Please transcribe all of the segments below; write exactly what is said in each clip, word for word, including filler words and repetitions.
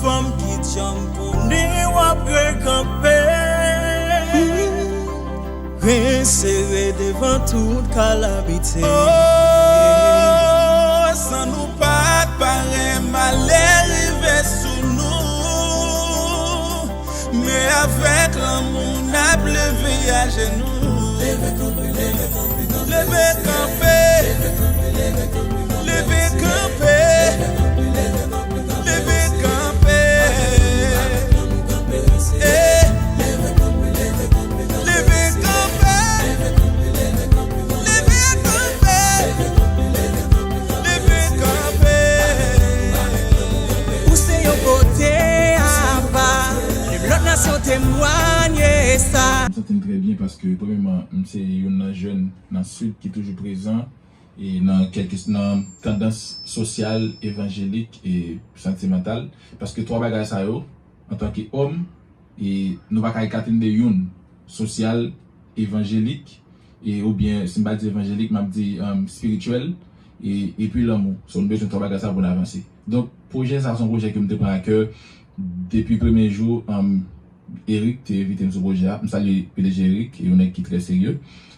Fanm ki djanm konnen w ap rekanpe. Ren sere devan tout kalamite. O, san nou pa t pare, malè rive sou nou. Men avèk lanmou n ap leve ajenou. Leve kanpe, leve kanpe, leve kanpe. Leve kanpe, leve kanpe, leve kanpe. Leve kanpe. Eh. Leve kanpe. Leve kanpe. Leve kanpe. Leve kanpe. Ou se yon kote apa. Lòt nasyon temwanye sa. M santi m trè byen paske, premyèman, m se youn nan jèn nan Sid ki toujou prezan e nan kèlke, nan tandans sosyal, evanjelik e santimantal. Paske twa bagay sa yo, antanke òm, e nou pa ka ekate n de youn, sosyal, evanjelik, e, oubyen, si m pa di evanjelik, m ap di, um, espirityèl, e, epi lanmou. So, nou bezwen twa bagay sa pou n avanse. Donk, pwojè sa, se yon pwojè ke m te pran a kè depi premye jou, um, Eric te envite m sou pwojè a. M salye P D G Eric, yon nèg ki trè serye.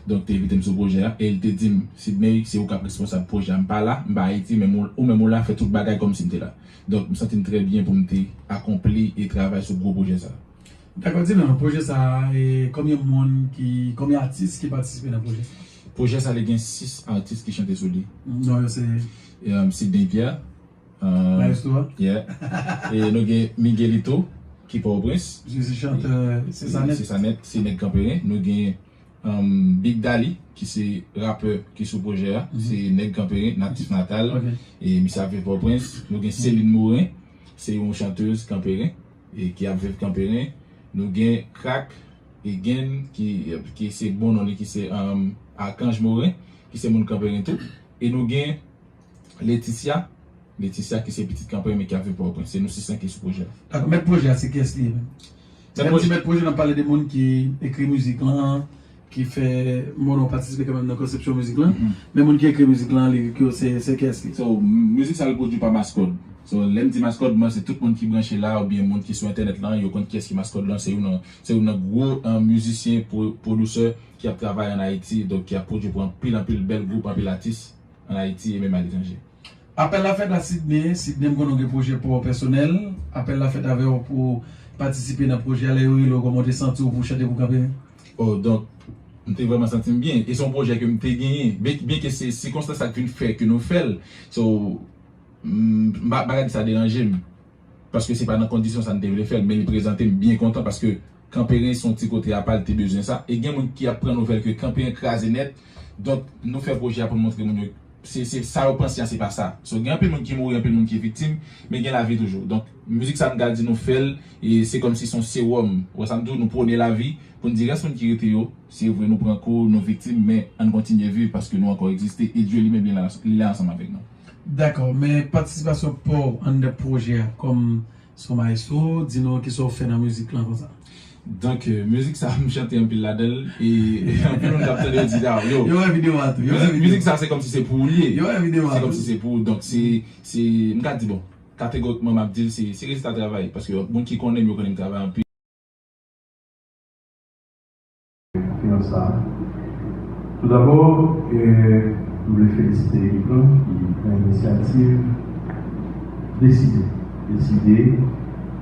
Donk, te envite m sou pwojè a, e l te di m, Sidney, se ou k ap responsab pwojè a. M pa la, m pa Ayiti, men m, ou menm ou la, fè tout bagay kòmsi m te la. Donk, m santi m trè byen pou m te akonpli e travay sou gwo pwojè sa. Dakò, di nou, pwojè sa a, e konbyen moun ki, konbyen atis ki patisipe nan pwojè sa? Pwojè sa, li gen sis atis ki chante sou li. Non, yo se? E, um, Sidney Pierre, um, Maestro a? Yeah. E nou gen Miguelito, ki Pòtoprens. Se, se chantè, se sa nèt? Se sa nèt, se nèg Kanperen. Nou gen, um, Big Dali, ki se rapè ki sou pwojè a. Mhm. Se nèg Kanperen, natif natal. Ok. E misye ap viv Pòtoprens. Nou gen Celine Morin, se yon chantèz Kanperen, e ki ap viv Kanperen. Nou gen Crack Again, ki, ki se bon non li, ki se, um, Archange Morin, ki se moun Kanperen tou. E nou gen Laetitia, Laetitia ki se pitit Kanperen men ki ap viv Pòtoprens. Se nou sis lan ki sou pwojè a. Dakò, mèt pwojè a, se kiyès li ye menm? Lè n di mèt pwojè, n ap pale de moun ki ekri mizik lan, ki fè, bon, nou patisipe kanmenm nan konsepsyon mizik lan. Mhm. Men moun ki ekri mizik lan, lirik yo, se, se kiyès li? So, mizik sa, li pwodui pa Mascode. So, lè m di Mascode, mwen, se tout moun ki branche la, oubyen moun ki sou entènèt lan, yo konn kiyès ki Mascode lan, se youn nan, se youn nan gwo, eh, mizisyen, pwo-, pwodisè ki ap travay ann Ayiti, donk ki ap pwodui pou anpil, anpil bèl gwoup, anpil atis ann Ayiti e menm aletranje. Apèl la fèt a Sidney. Sidney, m konnen w gen pwojè pa w pèsonèl. Apèl la fèt avè w pou w patisipe nan pwojè a. Lè yo rele w, kòman w te santi w pou w chante pou Kanperen? Oh, donk, m te vrèman santi m byen. E se yon pwojè ke m te genyen. Byen, byenke se sikonstans sa k vin fè ke nou fè l. So, m, m pa, m pa ka di sa deranje m. Paske se pa nan kondisyon sa n te vle fè l, men li prezante m byen kontan paske Kanperen se yon ti kote apa, l te bezwen sa. E gen moun ki ap pran nouvèl ke Kanperen kraze nèt. Donk, nou fè pwojè a pou n montre moun yo. Se, se sa yo panse an, se pa sa. So, gen anpil moun ki mouri, anpil moun ki viktim, men gen lavi toujou. Donk, mizik sa, m ka di nou fè l, e se kòmsi se yon sewòm. Ou wè sa m di w, nou pwone lavi, pou n di rès moun ki rete yo, se vre nou pran kou, nou viktim, men ann kontinye viv paske nou ankò egziste, e Dye li menm li la, li la ansanm avèk nou. Dakò, men patisipasyon pa w anndan pwojè a kòm se yon maestro, di nou kisa w fè nan mizik lan konsa. Donk, euh, mizik sa, m chante anpil ladan l, e, e anpil moun k ap tande yo di, "Ah, yo, yo wè videyo a tou, yo wè mizik, videyo mizik sa, se kòmsi se pou ou li ye. Yo wè videyo a tou. Se kòmsi se pou ou." Donk, se, se, m ka di, bon, kategorikman, m ap di l, se, se rezilta travay. Paske moun ki konnen m, yo konnen m travay anpil. Konferans sa a. Toudabò, eh, m vle felisite Yvon ki pran inisyativ deside, deside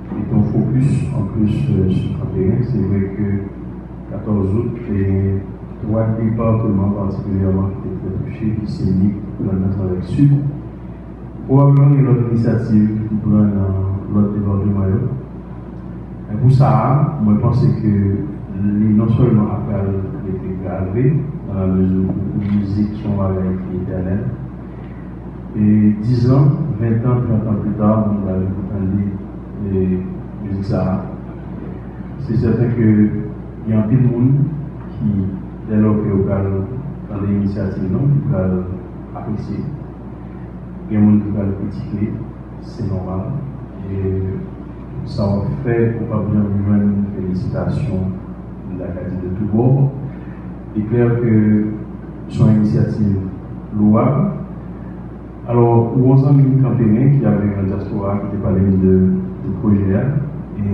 mete yon fokis anplis, eh, sou Kanperen. Se vre ke katòz out, te gen twa depatman patikilyèman ki te trè touche, ki se Nip, Grandans avèk Sid. Pwobableman gen lòt inisyativ ki pran nan lòt depatman yo. Men pou sa a, mwen panse ke li non sèlman ap pral rete grave, nan la mezi ou mizik se yon bagay ki etènèl. E dizan, ventan, trantan pita, moun pral retande, e, mizik sa a. Se sèten ke gen anpil moun ki, dè lò ke yo pral tande inisyativ nou, ki pral apresye. Gen moun ki pral kritike, se nòmal. E sa w ap fè, ou p ap janm jwenn felisitasyon, m ta ka di, de tout bò. Li klè ke se yon inisyativ lwab. Alò, ou gon zanmi m Kanperen ki ap viv nan dyaspora ki te pale m de, de Pwojè a, e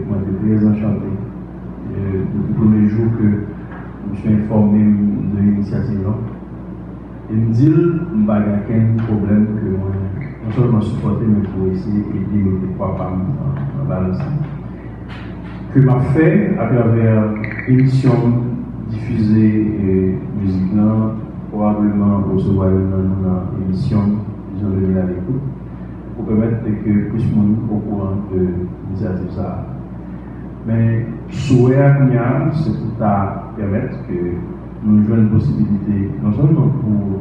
mwen te trè anchante, e depi premye jou ke misye enfòme m de inisyativ lan. E m di l, m pa gen okenn pwoblèm ke mwen non sèlman sipòte, men pou eseye ede mete pwa pa m nan, nan balans lan. Ke m ap fè atravè emisyon m difize, e, mizik lan, pwobableman resevwa youn nan nou nan emisyon m, Vizyon de mil a lekout, pou pèmèt ke plis moun okouran de inisyativ sa a. Men, souwè a kounye a, se pou ta pèmèt ke nou jwenn posibilite non sèlman pou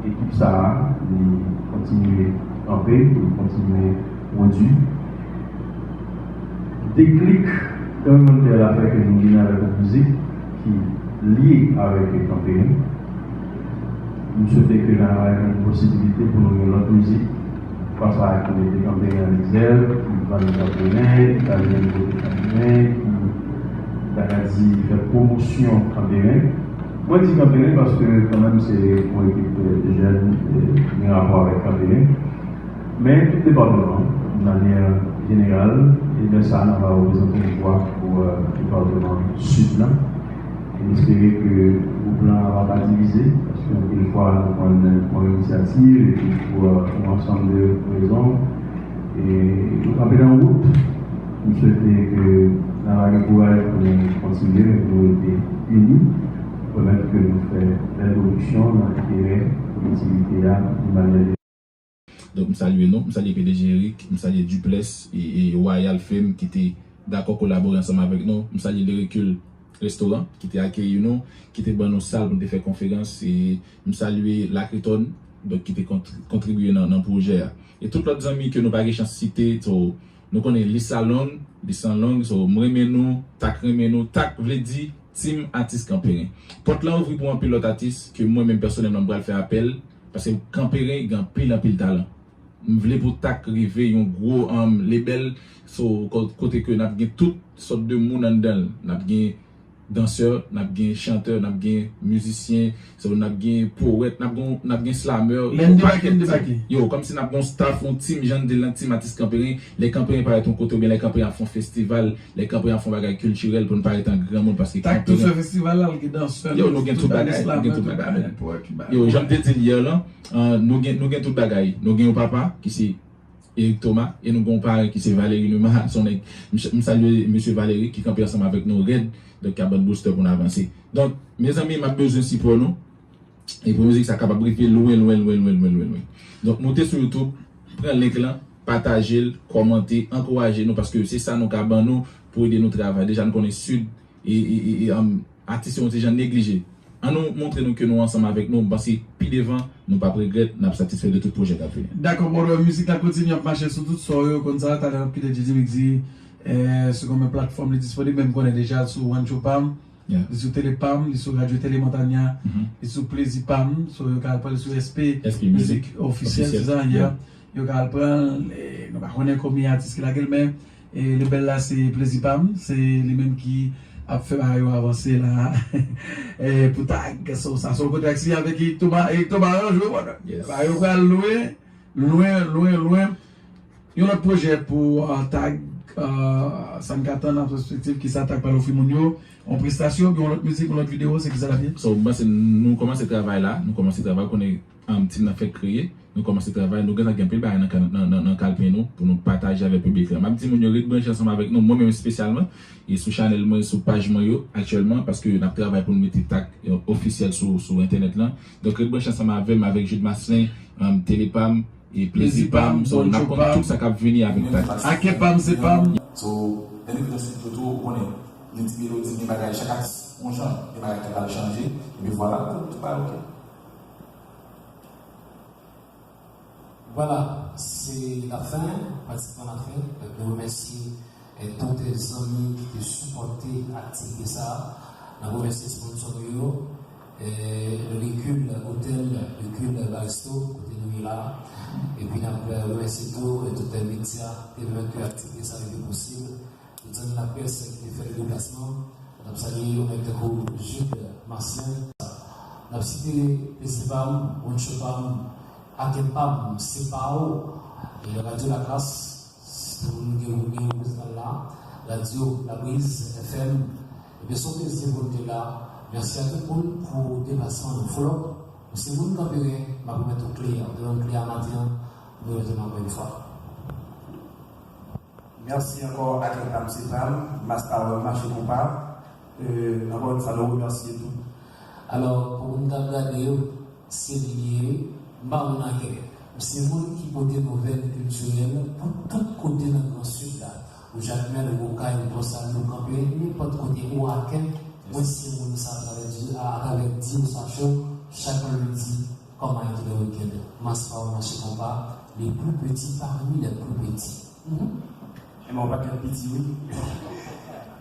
ekip sa a, li kontinye kanpe, pou li kontinye pwodui. Deklik Kanmenm Montréal la fè ke nou vini avèk yon mizik ki lye avèk Kanperen. M swete ke n a jwenn posibilite pou nou gen lòt mizik, konsa ki mete Kanperen an egzèv, ki vann Kanperen, ki ta vini kote Kanperen, ki ta ka di fè pwomosyon Kanperen. Mwen di Kanperen paske kanmenm se yon ekip, e, jèn, e, ki gen rapò avèk Kanperen. Men tout depatman an, de manyè jeneral, e lè sa a, n ap reprezante yon vwa pou, e, depatman Sid lan. E m espere ke gwoup lan ap pa divize, paske anpil fwa nou konn pran inisyativ epi pou, e, yon ansanm de rezon, e nou kanpe nan wout. M swete ke n ap gen kouraj pou nou kontinye, pou nou rete ini, pou pèmèt ke nou fè bèl pwodiksyon nan enterè kolektivite a de manyè Donk, m salye nou, m salye P D G Eric, m salye Duplex e, e Royal Fame ki te dakò kolabore ansanm avèk nou. M salye Lyricule Restaurant ki te akeyi nou, ki te ban nou sal pou n te fè konferans. E m salye Lakriton, donk, ki te kont-, kontribye nan, nan pwojè a. E tout lòt zanmi ke nou pa gen chans site, so, nou konnen lis la long, lis lan long, so, m renmen nou, Tak renmen nou, Tak vle di Team Atis Kanperen. Pòt la ouvri pou anpil lòt atis ke mwen menm pèsonèlman m pral fè apèl, paske Kanperen gen anpil, anpil talan. M vle pou Tak rive yon gwo, um, label, so, ko-, kote ke n ap gen tout sòt de moun anndan l. N ap gen dansè, n ap gen chantè, n ap gen mizisyen, so, n ap gen powèt, n ap gen, n ap gen slamè. Lè n debake, n debake. Yo, kòmsi n ap gen yon staff, yon team, jan n di l lan, Team Atis Kanperen. Lè Kanperen parèt yon kote, oubyen lè Kanperen ap fè yon festival, lè Kanperen ap fè yon bagay kiltirèl pou n parèt an granmoun, paske Tak tou fè festival la, l gen dansè, yo, nou gen tout bagay, nou gen tout bagay. Yo, jan m te di l yè lan, ah, nou gen, nou gen tout bagay. Nou gen yon papa ki se Eric Thomas, e nou gen yon paran ki se Valéry Numa, se yon nèg, m, m salye mesye Valéry ki kanpe ansanm avèk nou rèd, donk k ap ban n booster pou n avanse. Donk, mezanmi, m ap bezwen sipò nou. E pou mizik sa kapab rive lwen, lwen, lwen, lwen, lwen, lwen, lwen. Donk, moute sou YouTube, pran link lan, pataje l, kòmante, ankouraje nou, paske se sa nou ka ban nou pou ede nou travay. Deja, nou konnen Sid, e, e, e, e, um, atis yo yon ti jan neglije. Ann nou montre nou ke nou ansanm avèk nou, m panse pi devan, nou p ap regrèt, n ap satisfè de tout pwojè k ap vini. Dakò, brother, mizik la kontinye ap mache sou tout sò yo, konn sa, talè n ap kite Djidji Mix di, eh, sou konbyen platfòm li disponib, men m konnen deja sou One Show Pam, Yeah. Li sou Tele Pam, li sou Radio Tele Montagna, Mhm. Li sou Plezi Pam, so yo ka al pran l sou S P S P Music Music Officiel, Officiel. Se sa, Yeah. Yeah. Yo ka al pran l, e, nou pa konnen konbyen atis ki lage l, men, e, label la se Plezi Pam, se li menm ki ap fè bagay yo avanse la. E, pou Tak, so, sa se yon kontak si avèk Eric Thomas, Eric Thomas, yo jwe, bon, Yes. Bagay yo pral lwen, lwen, lwen, lwen. Yon lòt pwojè pou, uh, Tak, uh, sa n ka tann an pèspektiv, kisa Tak pral ofri moun yo, yon prestasyon, oubyen yon lòt mizik, yon lòt videyo, se kisa l ap ye? So, m panse nou kòmanse travay la, nou kòmanse travay, konnen, um, team nan fèk kreye, nou kòmanse travay, nou gentan gen anpil bagay nan, nan, nan, nan kalpen nou, pou nou pataje avèk piblik la. M ap di moun yo ret branche ansanm avèk nou, mwen menm espesyalman, e sou chanèl mwen, sou paj mwen yo, aktyèlman, paske n ap travay pou nou mete Tak, e, ofisyèl sou, sou entènèt lan. Donk, ret branche ansanm avè m, avèk Jude Maslin, um, Tele Pam, e Plezi Pam, so, n ap konn tout sa k ap vini avèk Tak. Ake Pam, se Pam. So, lè nou vin nan estidyo tou, ou konnen, gen ti melodi, gen bagay, chak atis, yon jan, gen bagay ki pral chanje, epi vwala, tout, tout bagay oke. Vwala, se lafen, pratikman lafen. Nou remèsye e tout zanmi ki te sipòte aktivite sa a. N ap remèsye sponsò nou yo, e, Lyricule Hotel, Lyricule Baristo, kote nou ye la. Epi n ap remèsye tou, e, tout medya ki te pèmèt ke aktivite sa a rive posib. Tout zanmi laprès ki te fè deplasman. N ap salye yon nèg tankou Jude Marcel. N ap site Plezi Pam, One Show Pam, Ake Pam, se pa w, e, Radio Lakras, Pou nou gen, gen reprezantan la, radyo Labriz F M. Ebyen, se yon plezi pou nou te la. Mèsi a tout moun pou deplasman nou. Follow up, nou se moun kanpe ren, m ap remèt ou kle a. Ou te ban m kle a maten an, nou retounen ankò yon fwa. Mèsi ankò a kèk dam, se dam, Mass Power, Mache Konpa. Euh, ankò yon fwa, nou remèsye tou. Alò, pou moun k ap gade yo, se li ye, m pa moun akè. M se moun ki pote nouvèl kiltirèl pou tout kote nan Gran Sid la. Ou Jakmèl, ou Okay, ou Bòsalino, ou kanpe nenpòt kote, ou Akè. Mwen se moun sa atravè di, atravè Di Osasyon, chak lendi, comme avec le week-end. Mass Power, Mache Konpa, les plus petits parmi les plus petits. Mhm. Ebyen, w pa t piti, wi.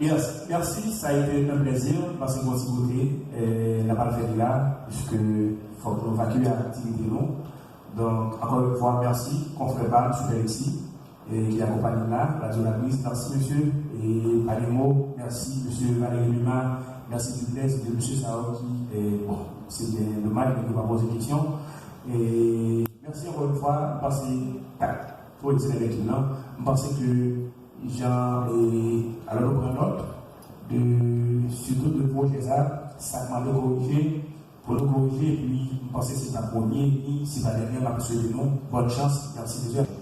Yes, merci, ça a été un plaisir, pase bon ti kote, euh, n ap al fè li la, puisque fòk nou vakye aktivite nou. Donk, ankò yon fwa, mèsi, konfrè pa m, Super Lexi, euh, ki akonpaye m la, Radio Labriz, mèsi, mesye, e pa de mo, mèsi, mesye Valéry Luma, mèsi, Dupleix, de mesye sa yo ki, euh, bon, se byen domaj, nèg yo pa poze kesyon, e mèsi ankò yon fwa, pase, kat. Pou ekselè lekip lan, m panse ke jan, e, alò nou pran nòt de, sitou de pwojè sa, sa k mande korije, pou nou korije, epi m panse se pa premye, ni se pa dènye, m ap swete nou bòn chans, mèsi mesye.